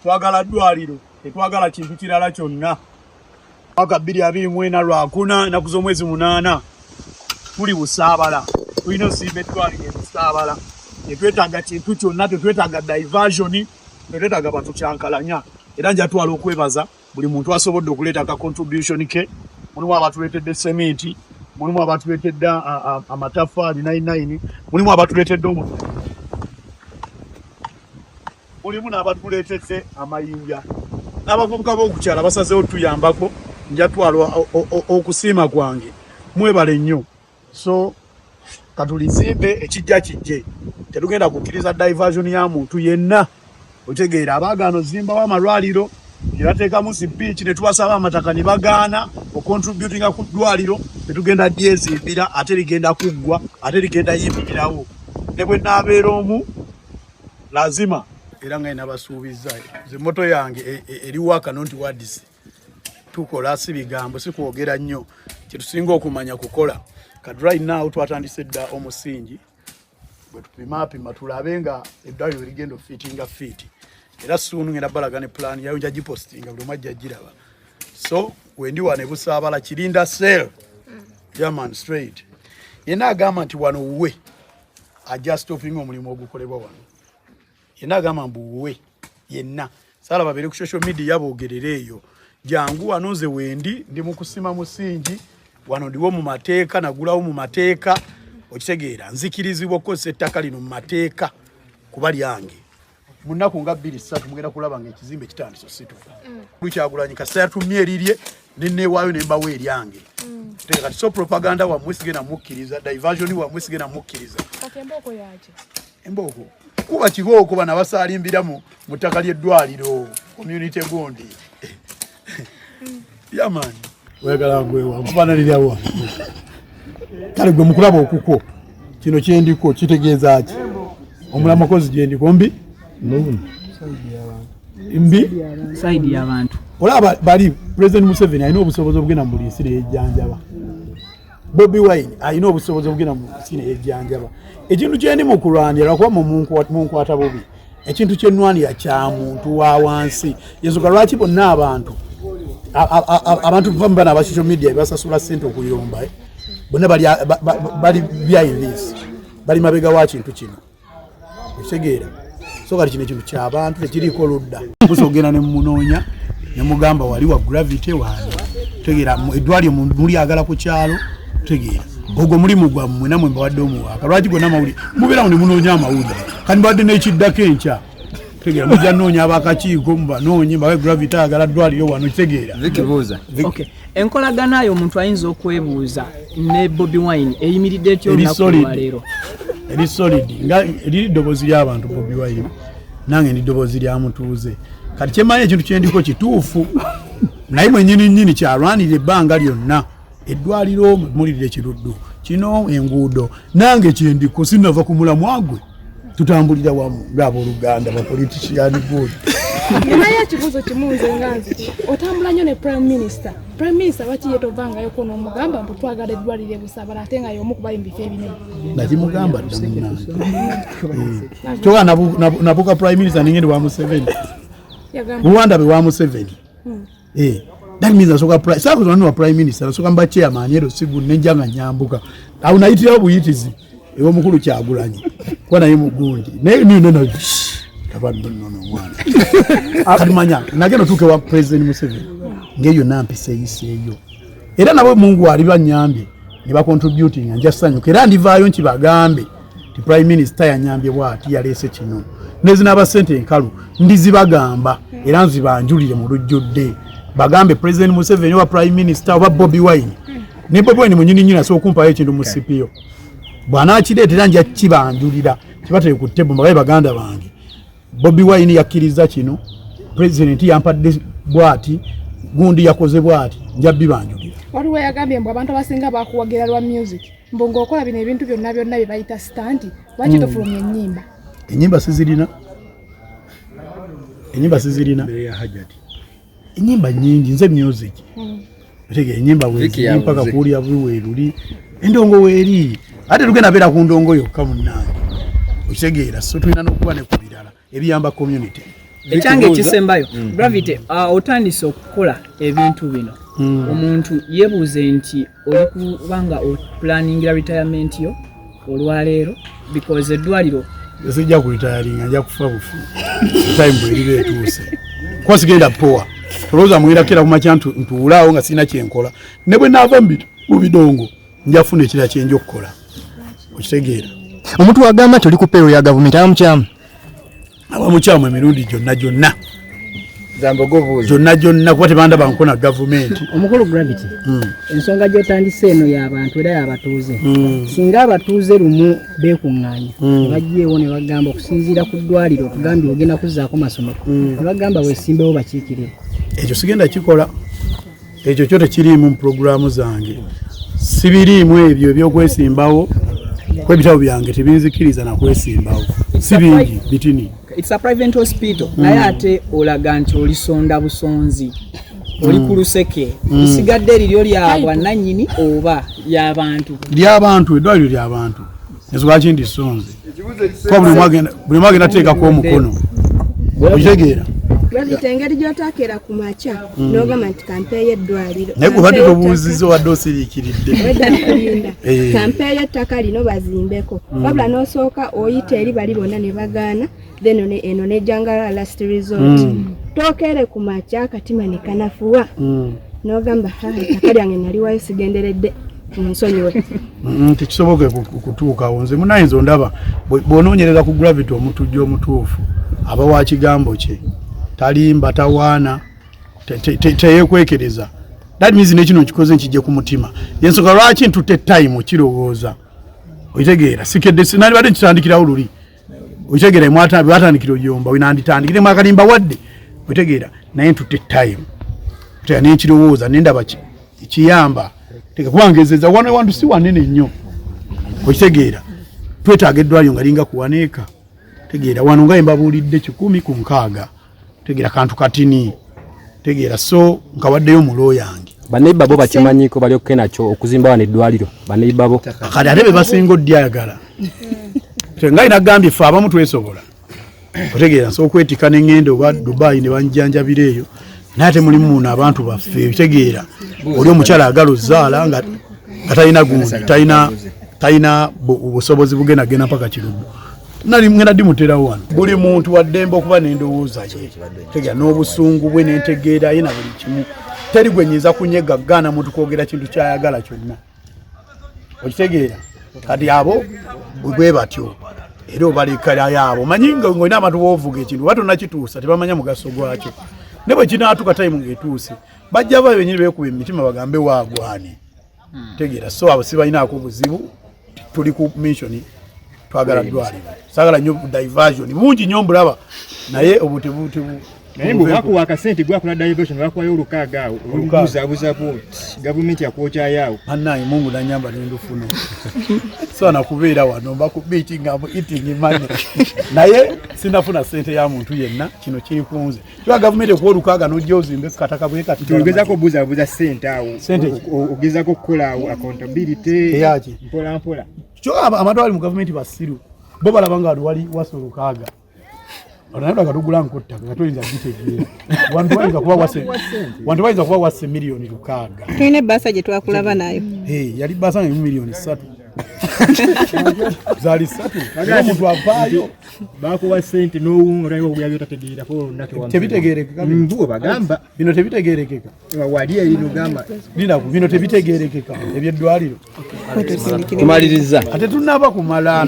Twagala ddwaliro, tetwagala kintu kirala kyonna. Mwaka 2024 Lwakuna, ennaku z'omwezi 8, tuli Busaabala, tulina osimba eddwaliro e Busaabala. Tetwetaaga kintu kyonna, tetwetaaga diversion, tetwetaaga batukyankalanya. Era njatwala okwebaza buli muntu asobodde okuleeta ka contribution ke. Mulimu abatuleetedde seminti, mulimu abatuleetedde amataffaali 99, mulimu abatuleetedde omu, mulimu n'abatuleetedde amayinja, n'abavubuka b'okukyala basazeewo tuyambako. Njatwala okusiima kwange, mwebale nnyo. So katulizimbe, ekijja kijje, tetugenda kukkiriza diversion ya muntu yenna. Otegeera, abaagaana ozimbawo amalwaliro ne bateekamu sipiiki, ne tubasaba amataka ne bagaana okontributinga ku ddwaliro. Tetugenda lyezimbira, ate ligenda kuggwa, ate ligenda yimirirawo ne bwe naabeera omu lazima. Era nga nabasuubiza, ze motto yange eri waka nti wadisi tukola, si bigambo, si kwogera nnyo, kyetusinga okumanya kukola. Kati right now twatandise dda omusingi bwe tupimapima tulabe nga eddwaliro ligenda ofiitinga fiiti. Era soon ngenda balaga ne plan yayo, nja gipostinga, buli omu ajja giraba. So wendi wano ebusaabala Kirinda Cell, German straight. Yenna agamba nti wano wuwe ajja stopping omulimu ogukolebwa wano, yenna agamba mbu wuwe, yenna saala babeere ku social media boogerere eyo, jangu wano. Nze wendi ndi mu kusima musingi wano, ndiwo mu mateeka, nagulawo mu mateeka. Okitegeera, nzikirizibwa okukozesa ettaka lino mu mateeka kuba lyange. Mu nnaku nga 2, 3 mugenda kulaba nga ekizimbe kitandise osituka. Lukyagulanyi kasita yatumye erirye, neneewaayo nembawo eryange. Teeka kati so propaganda wammwe sigenda mukkiriza, diversion wammwe sigenda mukkiriza. Kati embooko yaki? Embooko kuba kibooko, bano abasaalimbira mu ttaka ly'eddwaliro, community gundi yamaani. Oyagala gwewa nkufaananirawa? Kale gwe mukulaba okukwo, kino kyendiko kitegeeza ki? Omulamukozi gyendiko mbi mbi. Side y'abantu. Olaba bali President Museveni alina obusobozi obugenda mu buli nsi neyejjanjaba, Bobi Wine alina obusobozi obugenda mu nsi neyejjanjaba. Ekintu kyendi mu kulwanira, lwakuba mu munkwata bubi, ekintu kyenwanira kya muntu wa wansi. Yensonga lwaki bonna abantu abantu va mubana aba social media basasula ssente okuyomba, eh. Bonna bali behind this, bali mabega wa kintu kino, okitegeera? So kati kino ekintu kyabantu, tekiriiko ludda. Musa ogenda nemunoonya nemugamba wali wa Gravity wani, tegeera eddwaliro mulyagala ku kyalo, tegeera ogwo mulimu gwammwe, namwe mbawadde omuwaaka. Lwaki gonna amawulire mubeerawo ne munoonya amawulire? Kandi mbawadde n'ekiddako enkya, tegeera mujja noonya abakakiiko, mubanoonye mbawe Gravity ayagala ddwaliro wano, kitegeera? Vicky, buuza. Okay, enkolagana yo omuntu ayinza okwebuuza ne Bobi Wine eyimiridde etya Eri olunaku solid. olwaleero? Eri solid, nga liri ddoboozi ly'abantu Bobi Wine, nange ndi ddoboozi lya mutuuze. Kati kyemmanyi, ekintu kyendiko kituufu, naye mwenyini nnyini kyalwanirira ebbanga lyonna eddwaliro mulirire Kiruddu kino, enguudo, nange kyendiko, sinava ku mulamwa gwe, tutambulira wamu ng'abooluganda, bapolitician good. Naye ekibuuzo kimu, nze nga nziki, otambula nnyo ne Prime Minister. Prime Minister lwaki ye tovangayoko n'omugamba mbu twagala eddwaliro e Busabala, ate nga y'omu kuba mu bifo ebinene? Nakimugamba dda munnange. Kyoka nabuka Prime Minister nengende wa Museveni. Yagamba Rwanda be wa Museveni. Eh, that means asoka prime sako zona wa Prime Minister, asoka mba chairman ero sigu nenja nga nyambuka awo nayitirawo buyitizi ew'omukulu Kyagulanyi kuba naye mugundi naye no no no kaba no no no mwana kati manya nagenda otuuke wa President Museveni ng'eyo nampisa eyiseeyo, era nabo Mungu ali banyambye ne bacontributing, nja sanyuka era ndivaayo nkibagambe ti Prime Minister yanyambye bwati, yaleese kino, nezinaaba sente enkalu ndizibagamba era nzibanjulire mu lujjudde, bagambe President Museveni oba Prime Minister oba Bobi Wine. Ne Bobi Wine munyini nyini asobola okumpayo ekintu mu CPO, bw'anaakireetera nja kibanjulira, kibatere ku table, mbabaye baganda bange, Bobi Wine yakkiriza kino, President yampadde bwati, gundi yakoze bwati, nja bibanjulira. Waliwo yagambye mbu abantu abasinga bakuwagira lwa music, mbu ng'okola bino ebintu byonna byonna bye bayita stunt, lwaki tofulumya ennyimba? Enyimba sizirina, enyimba sizirina, enyimba nyingi. Nze music otege enyimba Vicky weziri mpaka yabuze. kuwulira buli weeruli, endongo weeri, ate tugenda beera ku ndongo yokka munnange, okitegeera? So tulina n'okuba ne ku birala ebiyamba community. Ekyange ekisembayo, Gravity, otandise okukola ebintu bino, omuntu yeebuuze nti oli kubanga oplanningira retirement yo olwaleero, because eddwaliro Sijja kuretiringa, nja kufa bufu time bweriba etuuse, kuba sigenda powa. Tolowooza mwirakira kumakya ntuulaawo nga sirina kyenkola. Ne bwe naava mu bidongo, nja kufuna ekirala kyenja okukola, okitegeera? Omuntu wagamba nti oli ku payroll ya gavumenti, aba mukyamu? Aba mukyamu emirundi gyonna gyonna. Zambogo buuza. Gyonna gyonna, kuba tebandaba nkona gavumenti. Omukulu Gravity, ensonga gy'otandise eno y'abantu era y'abatuuze. Singa abatuuze lumu beekuŋŋaanya ne bajjeewo ne bagamba, okusinziira ku ddwaliro otugambye ogenda kuzzaako masomero, ne bagamba weesimbewo bakiikirire? Ekyo sigenda kikola. Ekyo kyo tekiriimu mu puroguramu zange, sibiriimu ebyo ebyokwesimbawo, kuba ebitabo byange tebinzikiriza nakwesimbawo, si bingi bitini. It's a private hospital, naye ate olaga nti olisonda busonzi, oli ku luseke, lisigadde eriryo lya bwannannyini oba ly'abantu? Lyabantu, eddwaliro lyabantu. Ensonga ki ndisonze, kuba buli omu agenda teekako omukono, okitegeera? Gravity, engeri gy'otakeera ku makya n'ogamba nti kampeeyo eddwaliro, Naye gwe badde tobuuzizza, obadde osiriikiridde. Wedda kulinda. Kampeeyo ettaka lino bazimbeko, wabula n'osooka oyita eri bali bonna ne bagaana, then eno nejjanga last resort. Tookeere ku makya akatima ne kanafuwa n'ogamba, "Ha, ettaka lyange naliwayo sigenderedde, munsonyiwe"? Tekisoboke kutuukawo. Nze munayinza ondaba bw'onoonyereza ku Gravity omutujju omutuufu, aba wa kigambo kye, talimba, tawaana, teyekwekereza. That means nekino nkikoze nkijje ku mutima. Yensonga lwaki ntutte time kirowooza, okitegeera? Sikedde, nandibadde nkitandikirawo luli, okitegeera? Batandikira oyomba wenanditandikire mwakalimba wadde, okitegeera? Naye ntutte time tegeera nenkirowooza nendaba kiyamba. Teka kuba ngezeza wano ewantu si wanene nnyo, okitegeera? Twetaaga eddwaliro nga linga kuwaneeka, tegeera? Wano nga mbabuulidde 160, tegeera, kantu katini, tegeera? So nkawaddeyo mulo yange. Baneiba bo bakimanyiko, bali okke nakyo okuzimba wano eddwaliro, baneiba bo? Kati ate be basinga odyagala nga nagambye, ffe abamu twesobola, otegeera? Nsobola okwetika neŋŋenda oba Dubai ne banjanjabira eyo, naye ate mulimu muno abantu baffe, otegeera? Oli omukyala agala ozaala nga talina gundi, talina busobozi bugendagenda mpaka Kiruddu. Nali ngenda dimuterawo wano. Buli muntu waddembe okuba n'endowooza ye, tegeera, n'obusungu bwe n'entegeera ye na buli kimu. Teri gwe nyinza kunyega gaana muntu kwogera kintu kyayagala kyonna, okitegeera? Kati abo bwe batyo era obalekerayo abo. Manyi nga ng'olina abantu boovuga ekintu oba tonnakituusa, tebamanya mugaso gwakyo, ne bwe kinaatuka time ng'etuuse, bajja ba benyini beekuba emitima bagambe waagwane, tegeera? So abo sibalinaako buzibu. Tuli ku mission, twagala ddwaliro. Saagala nnyo diversion, bungi nnyo mbulaba, naye obwo tebu Naye bwe bakuwa akasente, gwakola diversion, bakuwayo olukaaga awo olubuzaabuza bwoti, gavumenti yakwokyayo awo. Bannaye, Mungu nanyamba nendufuna. Sobola kubeera wano mba ku beach nga mu eating money, naye sinafuna sente ya muntu yenna. Kino kiri kunze kiba gavumenti ekuwa olukaaga n'ojja ozimbe ku kataka bwe kati. Nti ogezako obuzaabuza sente awo. Sente ki? Ogezako okukola awo accountability. Eyaki? Mpola mpola. Kyo abantu abali mu gavumenti basiru, bo balaba nga wano wali wasa olukaaga, naye tugula nkuttaka nga toyinza gitegeera. Wantu bayinza kuba wase miliyoni 6. Tulina ebbaasa gye twakulaba nayo. Hey, yali bbaasa nga miliyoni 3, zaali 3, era omuntu avaayo. Bakuwa sente n'owunga, otandika okugula byotategeerako olunaku. Tebitegeerekeka. Mbu bagamba. Bino tebitegeerekeka. Wali eri nogamba. Linaku, bino tebitegeerekeka ebyeddwaliro. Tumaliriza. Ate tunaba kumala.